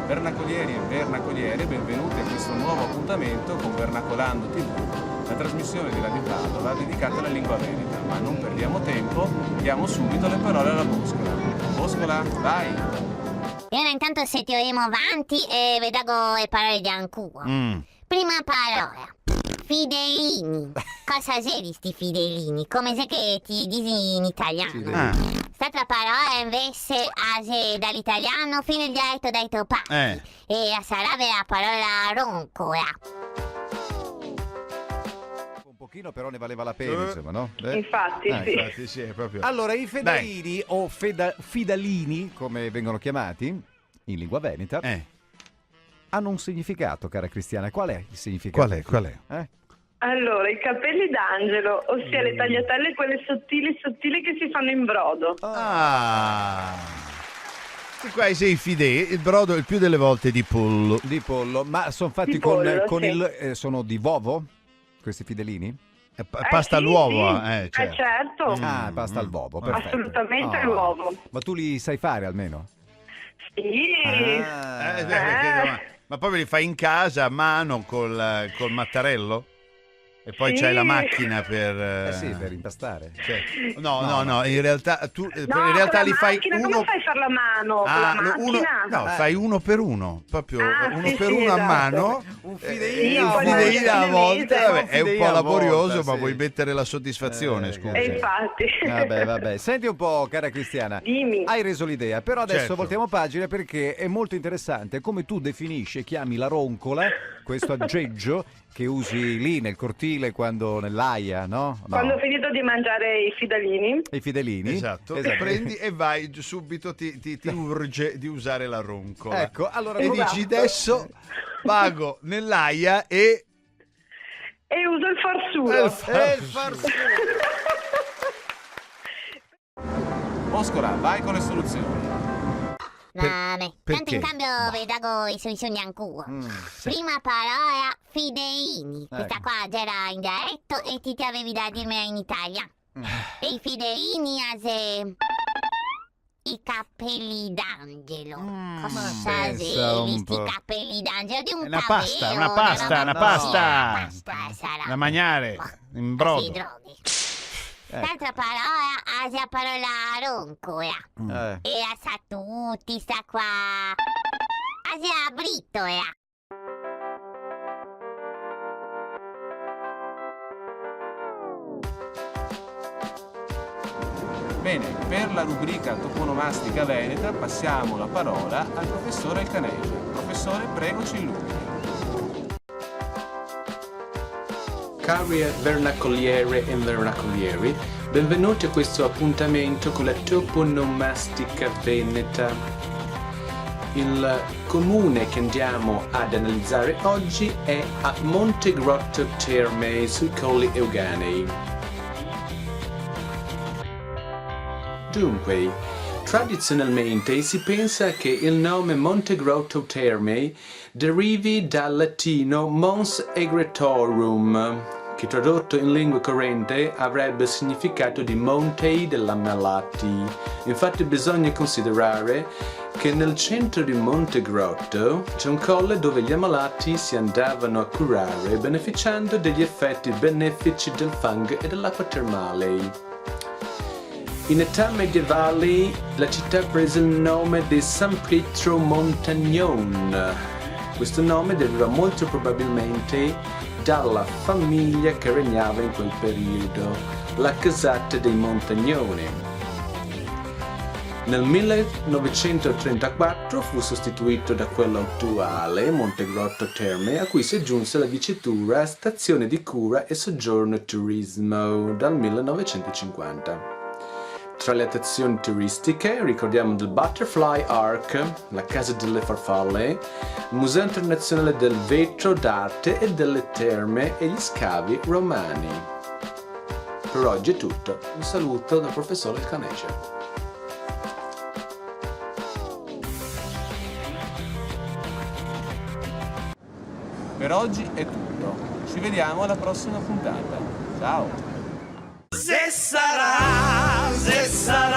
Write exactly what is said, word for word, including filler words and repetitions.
Vernacolieri e vernacoliere, benvenuti a questo nuovo appuntamento con Vernacolando T V, la trasmissione di Radio Padova dedicata alla lingua veneta. Ma non perdiamo tempo, diamo subito le parole alla Boscola. Boscola, vai! E ora intanto se tiremo avanti e ve dago le parole de ancuo. Mm. Prima parola, fidelini. Cosa xeli sti fidelini? Come xe che te i disi in italiano? Sì, vero. Ah. St'altra parola invese a xe da l'italiano fin el dialeto dei to pari. Eh. E a sarave la parola roncola. Un pochino, però ne valeva la pena, eh, insomma, no? Eh? Infatti, ah, sì. Infatti, sì, è proprio. Allora, i fedelini o feda-, fidalini, come vengono chiamati in lingua veneta, eh, hanno un significato, cara Cristiana. Qual è il significato? Qual è? Qual è? Eh? Allora, i capelli d'angelo, ossia le tagliatelle, quelle sottili, sottili che si fanno in brodo. Ah. E qua i fidei, il brodo il più delle volte di pollo. Di pollo, ma sono fatti con, con il, eh, sono di vovo? Questi fidelini? È pa-, eh, pasta sì, all'uovo, sì, eh, certo. Ah, pasta all'uovo, perfetto. Assolutamente all'uovo. Ma tu li sai fare almeno? Sì. Ah. Eh, eh, perché, ma, ma poi ve li fai in casa a mano col, col mattarello? E poi c'hai la macchina per, eh, sì, per impastare. Cioè, no, no, no, in realtà tu, eh, in realtà li fai uno. No, con la macchina, come fai a farlo a mano? Con la macchina? Ah, no, uno, no, fai uno per uno, proprio uno per uno a mano. Ah, sì, sì, esatto. Un fideino a volta. Sì, poi magari a volta, vabbè, è un po' laborioso, ma vuoi mettere la soddisfazione, scusa. Eh, infatti. Vabbè, vabbè. Senti un po', cara Cristiana. Dimmi. Hai reso l'idea, però adesso voltiamo pagina perché è molto interessante come tu definisci e chiami la roncola, questo aggeggio, che usi lì nel cortile quando, nell'aia, no? No. Quando ho finito di mangiare i fidelini. I fidelini. Esatto. Esatto. Prendi e vai subito, ti, ti, ti urge di usare la roncola. Ecco, allora e dici: "Adesso vago nell'aia e..." E uso il farsuro. E il farsuro. Boscola, vai con le soluzioni. Vabè, tanto in cambio ve dago i soluzioni ancuo. Mm, sì. Prima parola, fideini. Ecco. Questa qua gera in dialeto e ti, ti gavevi da dirmela in italian. Mm. E i fideini a xe i capeli d'angelo. Mm, cosa xe sti capeli d'angelo? Xe un caveo, una pasta, una pasta, una pasta. Una pasta sarà. Da magnare in brodo. Sì, droghi. Ecco. L'altra parola, a xe a parola roncola. Mm. Eh. E a sa tuti sta qua. A xe a britola. Bene, per la rubrica toponomastica veneta passiamo la parola al professor Alcaneja. Professore, prego, ci illumini. Care vernacoliere e vernacolieri, benvenuti a questo appuntamento con la toponomastica veneta. Il comune che andiamo ad analizzare oggi è a Montegrotto Terme, sui Colli Euganei. Dunque, tradizionalmente si pensa che il nome Montegrotto Terme derivi dal latino Mons Egretorum, che tradotto in lingua corrente avrebbe significato di Monte degli Ammalati. Infatti bisogna considerare che nel centro di Montegrotto c'è un colle dove gli ammalati si andavano a curare beneficiando degli effetti benefici del fango e dell'acqua termale. In età medievale la città prese il nome di San Pietro Montagnon. Questo nome deriva molto probabilmente dalla famiglia che regnava in quel periodo, la casata dei Montagnoni. Nel millenovecentotrentaquattro fu sostituito da quello attuale, Montegrotto Terme, a cui si aggiunse la dicitura stazione di cura e soggiorno e turismo, dal millenovecentocinquanta. Tra le attrazioni turistiche ricordiamo il Butterfly Ark, la Casa delle Farfalle, il Museo Internazionale del Vetro d'Arte e delle Terme e gli scavi romani. Per oggi è tutto. Un saluto dal professor Alcaneja. Per oggi è tutto. Ci vediamo alla prossima puntata. Ciao! Xe sarà, xe sarà.